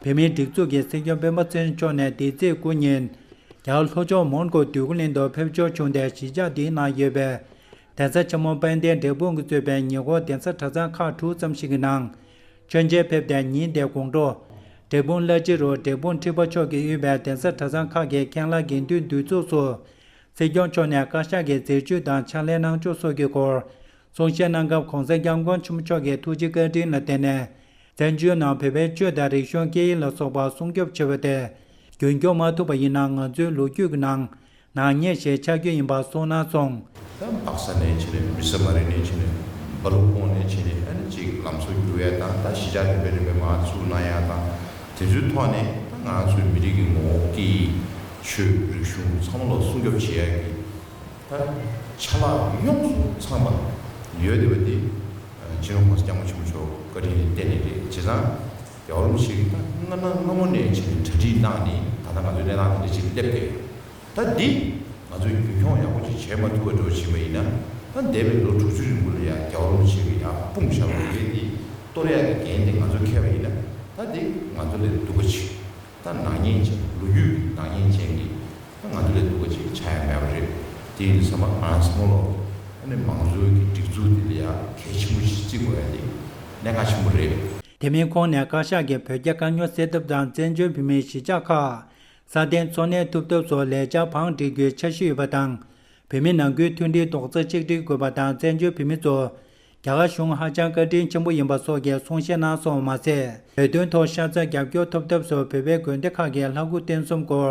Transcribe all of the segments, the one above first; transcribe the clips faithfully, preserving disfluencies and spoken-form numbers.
བོད་མིའི་སྒྲིག་འཛུགས་ཀྱི་སྲིད་སྐྱོང་སྤེན་པ་ཚེ་རིང་མཆོག་ནས་འདི་ཚེས་དགུ་ཉིན། རྒྱ་གར་ལྷོ་ཕྱོགས་མོན་གྷོ་འདོད་རྒུ་གླིང་དུ་ཕེབས་འབྱོར་བྱུང་སྟེ། གཞིས་ཆགས་འདིའི་ནང་ཡོད་པའི་གདན་ས་ཆེན་མོ་དཔལ་ལྡན་འབྲས་སྤུངས་ཀྱིས་གཙོས་པའི་ཉེ་འཁོར་གདན་ས་གྲྭ་ཚང་ཁག་དྲུག་ཙམ་ཞིག་གི་ནང་མཆོད་མཇལ་ཕེབས་ཏེ། ཉིན་དེའི་དགོང་དྲོ། འབྲས་སྤུངས་བླ་སྤྱི་རུ་འབྲས་སྤུངས་ཁྲི་པ་མཆོག་གིས་དབུས་པའི་གདན་ས་གྲྭ་ཚང་ཁག་གི་མཁན་བླ་དགེ་འདུན་འདུས་ཚོགས་སུ། སྲིད་སྐྱོང་མཆོག་ནས་བཀའ་ཤག་གི་མཛད་བྱུས་དང་ཕྱག་ལས་གནང་ཕྱོགས་སོགས་ཀྱི་སྐོར་གསུང་བཤད་གནང་སྐབས། ྋགོང་ས་ྋསྐྱབས་མགོན་ཆེན་པོ་མཆོག་གི་ཐུགས་རྗེ་བཀའ་དྲིན་ལ་བརྟེན་ནས། བཙན་བྱོལ་ནང་བོད་པའི་ཆོས་དང་རིག་གཞུང་སྐད་ཡིག་ལ་སོགས་པ་སྲུང་སྐྱོབ་བྱེད་པ་དེ་རྒྱུན་འཁྱོངས་མ་ཐུབ་པ་ཡིན་ན། ང་ཚོའི་ལོ་རྒྱུས་ཀྱི་ནང་ནག་ཉེས་ཤིག་ཆགས་རྒྱུ་ཡིན་པ་གསུངས་གནང་སོང་། ད་སྦག་ས་ནས་བྱས་ནས་མི་ས་མ་རི་ནས་བྱས་ནས་སྦ་ལུ་ཀོང་ནས་བྱས་ནས། ཨ་ནི་ཅིག་ལམ་བཟོ་བསྒྱུར་ཡ་དང་། ད་གཞིས་ཆགས་རིམ་པས་རིམ་པས་མར་ཚུར་གནང་ཡ་དང་། དེ་ཚོའི་ཐོག་ནས་ད་ང་ཚོའི་མི་རིགས་ཀྱི་ངོ་བོ་སྐད་ཡིག་ཆོས་རིག་གཞུང་ཚང་མ་ལ་སྲུང་སྐྱོབ་བྱེད་ཡ་གི། ད་ཆ་ལག་ཡོངས་སུ་ཚང་བ་ཡོད་བསྡད་པ་འདི། སྤྱི་ནོར་༧གོང་ས་༧སྐྱབས་མགོན་ཆེན་པོ་མཆོག་བཀའ་དྲིན་ལ་བརྟེན་ནས་རེད། བྱས་ཙང་རྒྱལ་བ་རིན་པོ་ཆེ་གིས་ད་སྔ་ན་སྔ་མོ་ནས་བྱས་ནས་གྲ་སྒྲིག་གནང་ནས། ད་ལྟ་ང་ཚོའི་གནས་སྟངས་དེ་འདྲ་ཞིག་སླེབས་ཡོད། ད་འདི་ང་ཚོས་རྒྱུན་འཁྱོངས་ཡག་པོ་ཅིག་བྱས་མ་ཐུབ་པ་འདྲ་བོ་ཕྱིན་པ་ཡིན་ན། ད་འདས་པའི་ལོ་དྲུག་ཅུ་རིང་པོ་ལ་ཡང་རྒྱལ་བ་རིན་པོ་ཆེ་གིས་ཡར་སྤུངས་བཞག་པ་རེད། འདི་གཏོར་ཡག་གི་འགན་དེ་ང་ཚོས་འཁྱེར་བ་ཡིན་ན། ད་འདི་ང་ཚོ་ལས་སྡུག་པ་ཅིག་ད་ནག་ཉེས་ཅན། ལོ་རྒྱུས་ཀྱི་ནག་ཉེས་ཅན་གྱི། ད་ང་ཚོ་ལས་སྡུག་པ་ཅིག་ཆགས་ཡ་མེད་པ་རེད། དེ་ཡིན་དུས་ཙམ་པ་ང་ཚོ་ལོ། ཨ་ནི་མང་གཙོའི་གི་སྒྲིག་འཛུགས་འདི་ལ་ཡ་གལ་ཆེན་པོ་ཞིག་བརྩི་དགོས་ཡ་དེ་གནད་འགག་ཆེན་པོ་རེད། དེ་མིན་ཁོང་ནས་བཀའ་ཤག་གིས་བོད་རྒྱ་དཀའ་རྙོག་སེལ་ཐབས་དང་། བཙན་བྱོལ་བོད་མིའི་གཞིས་ཆགས་ཁག་སྲ་བརྟན་འཚོ་གནས་ཐུབ་ཐབས་སོགས་ལས་འཆར་བང་སྒྲིག་རྒྱུའི་འཆར་གཞི་ཡོད་པ་དང་། བོད་མི་ནང་ཁུལ་མཐུན་སྒྲིལ་རྡོག་རྩ་གཅིག་སྒྲིལ་དགོས་པ་དང་། བཙན་བྱོལ་བོད་མི་ཚོ་རྒྱ་གར་གཞུང་ཧ་ཅང་བཀའ་དྲིན་ཆེན་པོ་ཡིན་པ་སོགས་ཀྱི་གསུང་བཤད་གནང་སོང་བ་མ་ཟད། བོད་དོན་ཐོག་ཤ་ཚ་རྒྱབ་སྐྱོར་ཐོབ་ཐབས་སུ་བོད་པའི་དགོན་སྡེ་ཁག་གི་ལྷ་སྐུ་རྟེན་གསུམ་སྐོར་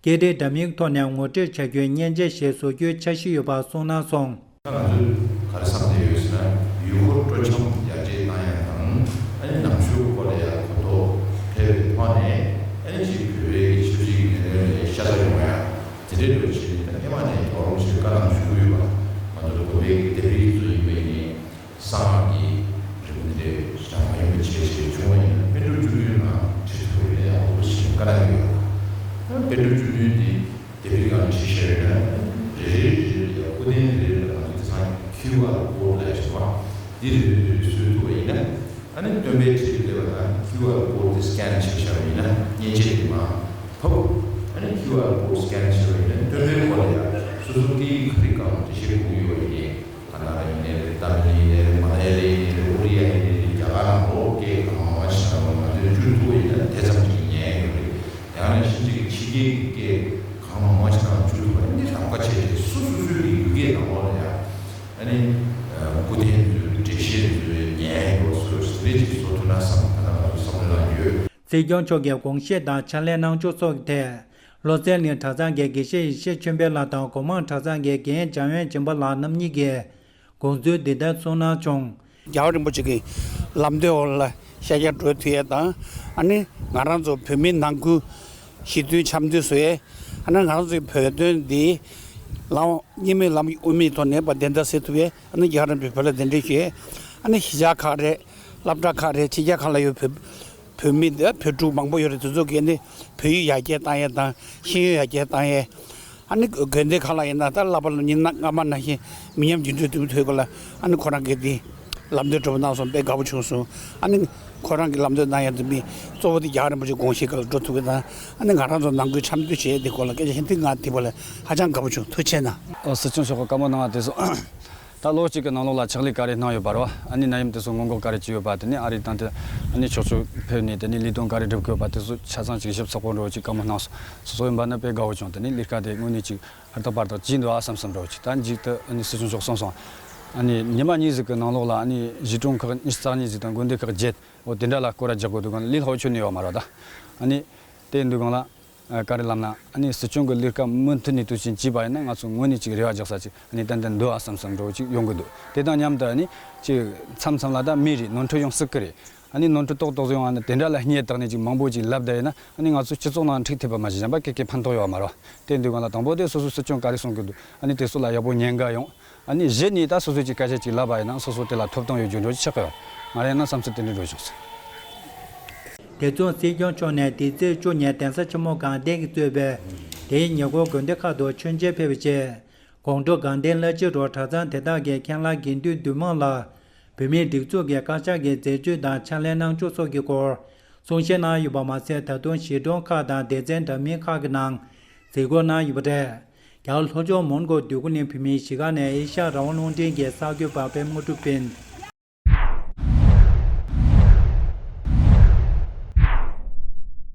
སྐད་འཕྲིན་འདྲ་མིན་ཐོག་ནས་ངོ་སྤྲོད་བྱ་རྒྱུའི་མཉེན་ཆས་ཞིག་བཟོ་རྒྱུའི་འཆར་གཞི་ཡོད་པ་གསུངས་གནང་སོང་། ད་ང་ཚོས་ག་རེ་བསམ་བསྡད་ཡོད་ཟེར་ན། ཡུལ་སྐོར་སྤྲོ་འཆམ་ཡར་རྒྱས་གཏང་ཡ་དང་། ཨ་ནི་ནང་ཆོས་སྐོར་ལ་ཡ་གོ་རྟོགས་འཕེལ་བའི་ཐོག་ནས། ཨ་ནི་ཅིག་བོད་པའི་གི་ཆབ་སྲིད་ཀྱི་གནད་དོན་ལ་ཤ་ཚ་ཡོང་ཡ་དེ་འདྲའི་འགྲོ་བྱས་ནས། ད་ཧེ་མ་ནས་རྒྱལ་བ་རིན་པོ་ཆེས་བཀའ་གནང་ཞུ་གི་ཡོད་པ། ང་ཚོ་དགོན་པའི་གི་ལྡེབས་རིས་ཚོ་ཡིན་པ་ཡིན་ནའི། གསང་སྔགས་ཀྱི་རིག་པ་འདི་འདྲའི་ཞེ་དྲག་མ་ཡིན་པ་བྱས་བྱས་བྱུང་བ་ཡིན་ན། པཎ་གྲུབ་བཅུ་བདུན་ལ་བྲིས་ཐུབ་པ་ཡིན་ན་ཡག་པོ་ཞེས་བཀའ་གནང་གི་ཡོད། ད་པཎ་གྲུབ་བཅུ་བདུན་འདི་ལྡེབས་རིས་སྒང་ལ་བྲིས་བཞག་ཡོད་ན། རེ་རེ་རེ་རེ་ལ་སྐུ་རྟེན་རེ་རེ་ལ་ང་ཚོ་དེང་སང་ཁིའུ་ཨར་ཀོཌ་ལབ་ཡ་ཞིག་འདུག་པ། འདི་རེ་རེ་རེ་རེ་བཟོས་ཐུབ་པ་ཡིན་ན། ཨ་ནི་སྟོན་པའི་ཁྲིར་སླེབས་པ་དང་ཁིའུ་ཨར་ཀོཌ་དེ་སི་ཀེན་བྱས་བཞག་པ་ཡིན་ན། མཉེན་ཆས་དེ་མར་ཕབ། ཨ་ནི་ཁིའུ་ཨར་ཀོཌ་སི་ཀེན་བྱས་པ་ཡིན་ན། སྟོན་པའི་སྐོར་ལ་ཡང་སོ་སོ་སྐད་ཡིག་ག་རེ་སྒང་འགྲེལ་བཤད་དགོས་ཀྱི་ཡོད་པ་ཡིན་ནའི། ག་ན་ར་ཡིན་ནའི་རེད། ཏ་མིལ་ཡིན་ནའི་རེད། མ་ལ་ཡ་ལ་ཡིན་ནའི་རེད། ཨོ་རི་ཡ་ཡིན་ནའི་རེད། རྒྱ་གར་ནང་ལོགས་སྐད་གང་མང་མང་ཞིག་ནང་ལོགས་ང་ཚོས་བསྒྱུར་ཐུབ་པ་ཡིན་ན་དེ་ཙམ་གྱིས་ཉན་ཡོད་རེད། ཡང་ན་ཕྱི་རྒྱལ་གྱི་ཕྱི་རྒྱལ་གྱི་སྐད་གང་མང་མང་ཞིག་ནང་བསྒྱུར་ཐུབ་པ་ཡིན་ན། གདམ་ག་བྱས་ཏེ་སོ་སོ་སོའི་གི་ཡུལ་སྐད་ནང་ལོགས་ལ་ཡང་། ཨ་ནི། ཨ། སྐུ་རྟེན་ཚོའི་འགྲེལ་བཤད་ཚོའི་ཉན་ཡོད་སོ་སོ་རེ་ཅིག་བཟོ་ཐུབ་ན་བསམ། ད་ལྟ་ང་ཚོ་བསམ་བློ་བཏང་ཡོད། སྲིད་སྐྱོང་མཆོག་གིས་དགོངས་བཞེས་དང་ཕྱག་ལས་གནང་ཕྱོགས་སོགས་ཀྱི་ཐད། བློ་གསལ་གླིང་གྲྭ་ཚང་གི་དགེ་བཤེས་ཡེ་ཤེས་ཆོས་འཕེལ་ལགས་དང་སྒོ་མང་གྲྭ་ཚང་གི་རྒན་འཇམ་དབྱངས་སྦྱིན་པ་ལགས་རྣམ་གཉིས་ཀྱིས་དགོངས་ཚུལ་འདི་ལྟར་གསུངས་གནང་བྱུང་། རྒྱལ་བ་རིན་པོ་ཆེ་གི་ལམ་སྟོན་འོག་ལ་ཤར་རྒྱག་འགྲོ་ཐུབ་ཡས་དང་། ཨ་ནི་ང་རང་ཚོ་བོད་མི་ནང་ཁུལ་ཞི་མཐུན་འཆམ་མཐུན་བཟོ་ཡས། ཨ་ནི་ང་རང་ཚོའི་བོད་དོན་འདི་ལམ་གཉིས་མེད་ལམ་དབུ་མའི་ཐོག་ནས་བདེན་མཐའ་གསལ་ཐུབ་ཡས། ཨ་ནི་རྒྱལ་བ་རིན་པོ་ཆེས་བོད་ལ་གདན་འདྲེན་ཞུས་ཡས། ཨ་ནི་གཞིས་ཆགས་ཁག་རེད། སློབ་གྲྭ་ཁག་རེད། ཕྱི་རྒྱལ་ཁག་ལ་ཡོད་བོད་བོད་མི་འདི་བོད་ཕྲུག་མང་པོ་ཡོད་རེད། དེ་ཚོ་གིས་ནི་བོད་ཡིག་ཡར་རྒྱས་བཏང་ཡས་དང་། ཤེས་ཡོན་ཡར་རྒྱས་བཏང་ཡས། ཨ་ནི་དགོན་སྡེ་ཁག་ལ་ཡིན་ན་ད་བསླབ་པ་ལ་ཉིན་སྔ་མ་ནང་བཞིན་མི་ཉམས་རྒྱུན་འཁྱོངས་དུས་ཐོས་སྐོར་ལ། ཨ་ནི་ཁོ་རང་གིས་དེ་ལམ་སྟོན་གྲུབ་པ་གནང་སོང་། དཔེ་དགའ་པོ་བྱུང་སོང་། ཨ་ནི་ཁོ་རང་གིས་ལམ་སྟོན་གནང་ཡ་དེ་མི་གཙོ་བོ་དེ་རྒྱལ་བ་རིན་པོ་ཆེའི་དགོངས་བཞེད་སྒང་ལ་འགྲོ་ཐུབ་ཀྱི་དང་། ཨ་ནི་ང་རང་ཚོ་ནང་ཁུལ་འཆམ་མཐུན་བྱེད་ཡས་དེ་སྐོར་ལ་སྐད་ཆ་བཤད་དུས། ང་དེ་བ་ལ་ཧ་ཅང་དགའ་པོ་བྱུང་། ཐུགས་རྗེ་ཆེ་གནང་། ཨོ། སྲིད་སྐྱོང་མཆོག་གིས་བཀའ་མོལ་གནང་བ་དེ་ཚོ། ད་ལོ་གཅིག་གི་ནང་ལོགས་ལ་ཕྱག་ལས་ག་རེ་གནང་ཡོད་པ་རེད་བ། ཨ་ནི་ནད་ཡམས་དེ་ཚོ་སྔོན་འགོག་ག་རེ་བྱས་ཡོད་པ། དེ་ནས་ཨ་རིའི་དང་དེ། ཨ་ནི་ཕྱོགས་བཅུ་ཕེབས་ནས་དེ་ནས་ལས་དོན་ག་རེ་སྒྲུབ་དགོས་པ་དེ་ཚོ་ཆ་ཚང་ཅིག་ཞིབ་ཚགས་པོ་འདྲ་བོ་ཅིག་བཀའ་མོལ་གནང་སོང་། སོ་སོ་ཡིན་པ་ན་དཔེ་དགའ་བོ་བྱུང་། དེ་ནས་ལས་ཀ་དེ་དངོས་གནས་ཅིག་ཧུར་ཐག་པར་ཐག་བྱས་འདུག་ཨ་བསམ་བསམ་འདྲ་བོ་ཅིག་ད་མཇུག་ཏུ་ཨ་ནི་སྲིད་སྐྱོང་མཆོག་གསུངས་སོང་། ཨ་ནི་ཉི་མ་གཉིས་ཟིག་གི་ནང་ལོགས་ལ་ཨ་ནི་གཞིས་གྲོང་ཁག་ཉི་ཤུ་རྩ་གཉིས་ཟིག་དང་དགོན་སྡེ་ཁག་བརྒྱད། འོ། དེ་འདྲ་ལ་སྐོར་ར་རྒྱག་དགོས་འདུག་ག་ལས་སླ་བོ་ཁྱོན་ནས་ཡོད་མ་རེད་ད། ཨ་ནི་དེ་འདུག་ག་ལ། ཨ། ག་རེ་ལབ་ན། ཨ་ནི་སྲིད་སྐྱོང་གི་ལས་ཀ་མུ་མཐུད་ནས་དུས་ཆེན་བྱས་པ་ཡིན་ན། ང་ཚོ་དངོས་གནས་ཅིག་རེ་བ་རྒྱག་ས་ཅིག་ཨ་ནི་ཏན་ཏན་འདུག་ཨ་བསམ་བསམ་འདྲ་བོ་ཅིག་ཡོང་གི་འདུག་དེ་དང་མཉམ་དུ་ཨ་ནི་ཅིག་མཚམས་མཚམས་ལ་ད་མེད་རེད། ནོར་འཁྲུལ་ཡོང་སྲིད་ཀྱི་རེད། ཨ་ནི་ནོར་འཁྲུལ་ཏོག་ཏོག་ཙམ་ཡོང་བ་ན་དེ་འདྲ་ལ་སྙད་བཏགས་ནས་ཅིག་མང་པོ་ཅིག་ལབ་བསྡད་ཡིན་ན། ཨ་ནི་ང་ཚོ་སྤྱི་ཚོགས་ནང་འཁྲུག་ཐེབས་པ་མ་གཞི་གཞན་པ་ག་གེ་ཕན་ཐོགས་ཡོད་མ་རེད་བ། དེ་འདུག་ག་ལ། དང་པོ་དེ་སོ་སོའི་སྲིད་སྐྱོང་ག་རེ་གསུང་གི་འདུག་ཨ་ནི་དེ་ཚོ་ལ་ཡག་པོ་ཉན་ག་ཡོང་། ཨ་ནི་གཞི་ནས་ད་སོ་སོས་ཅིག་སྐད་ཆ་ཅིག་ལབ་པ་ཡིན་ན། སོ་སོ་དེ་ལ་ཐོབ་ཐང་ཡོད་རྒྱུ་འདྲ་ཅིག་ཆགས་ཀྱི་ཡོད། ང་རང་ཡིན་ན་བསམ་ཚུལ་དེ་འདྲ་འདྲ་བྱུང་སོང་། དེ་མཚུངས་སྲིད་སྐྱོང་མཆོག་ནས་འདི་ཚེས་བཅུ་ཉིན་གདན་ས་ཆེན་མོ་དགའ་ལྡན་གྱིས་གཙོས་པའི་དེའི་ཉེ་འཁོར་དགོན་སྡེ་ཁག་ཏུ་མཆོད་མཇལ་ཕེབས་པའི་རྗེས། དགོང་དྲོ་དགའ་ལྡན་བླ་སྤྱི་རུ་གྲྭ་ཚང་དེ་དག་གི་མཁན་བླ་དགེ་འདུན་འདུས་མང་ལ། བོད་མིའི་སྒྲིག་འཛུགས་ཀྱི་བཀའ་ཤག་གི་མཛད་བྱུས་དང་ཕྱག་ལས་གནང་ཕྱོགས་སོགས་ཀྱི་སྐོར་ གསུང་བཤད་གནང་ཡོད་པ་མ་ཟད། ད་དུང་གཞིས་གྲོང་ཁག་དང་སྡེ་ཚན་འདྲ་མིན་ཁག་གི་ནང་གཟིགས་སྐོར་གནང་ཡོད་པ་རེད། རྒྱ་གར་ལྷོ་ཕྱོགས་མོན་གྷོ་འདོད་རྒུ་གླིང་བོད་མིའི་གཞིས་ཀ་ནས་ཨེ་ཤ་ཡ་རང་དབང་རླུང་འཕྲིན་གྱི་གསར་འགོད་པ་པད་མ་དངོས་གྲུབ་ཕིན།